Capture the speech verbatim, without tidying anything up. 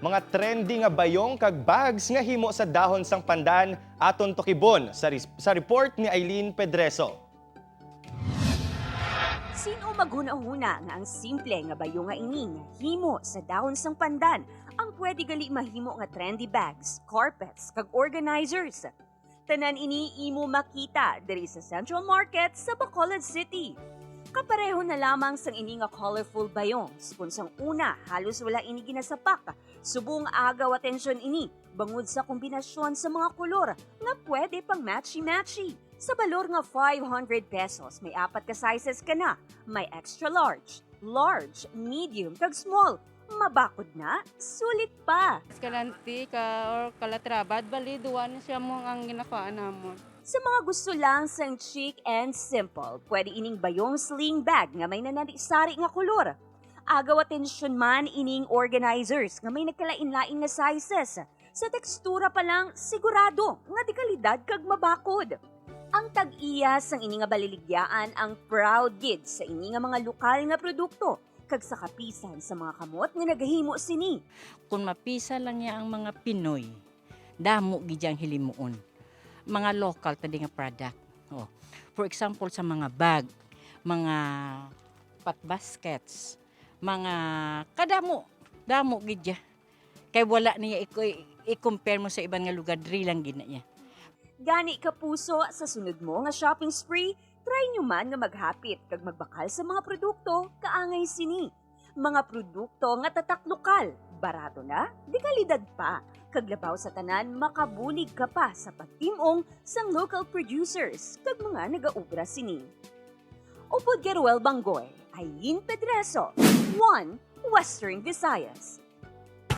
Mga trendy nga bayong kag bags nga himo sa dahon sang pandan aton tukibon sa ris-, sa report ni Eileen Pedreso. Sin-o maghunahuna nga ang simple nga bayong nga ini nga himo sa dahon sang pandan ang pwede gali mahimo nga trendy bags, carpets, kag organizers? Tanan ini imo makita diri sa Central Market sa Bacolod City. Kapareho na lamang sang ini nga colorful bayongs, kun sang una halos wala ini ginasapak, subong agaw atensyon ini bangod sa kombinasyon sa mga kolor nga pwede pang matchy-matchy. Sa balor nga five hundred pesos, may apat ka sizes ka na. May extra large, large, medium, kag small. Mabakod na, sulit pa. Escalante ka or Calatrava, bali duwa na siya mo ang ginakuhaan namon. Sa mga gusto lang sang chic and simple, pwede ining bayong sling bag nga may nanari-sari nga kolor. Agaw atensyon man ining organizers nga may nagkalain-lain nga sizes. Sa tekstura pa lang, sigurado nga dekalidad kag mabakod. Ang tag-iya sang ini nga baliligyaan ang proud gid sa ini nga mga lokal nga produkto kag sa kapisan sa mga kamot nga nagahimo sini. Kung mapisa lang niya ang mga Pinoy, damo gid ang hilimuon. Mga local tadi nga product. Oh. For example, sa mga bag, mga pot baskets, mga kadamo, damo gid ya. Kay wala niya i-, i-compare mo sa iban nga lugar, diri lang gid na iya. Gani, kapuso, sa sunod mo nga shopping spree, try nyo man nga maghapit kag magbakal sa mga produkto kaangay sini. Mga produkto nga tatak lokal, barato na, dekalidad pa, kag labaw sa tanan, makabulig ka pa sa pagtim-ong sang local producers kag mga nagaobra sini. Upod kay Roel Banggoy, Eileen Pedreso, One Western Visayas.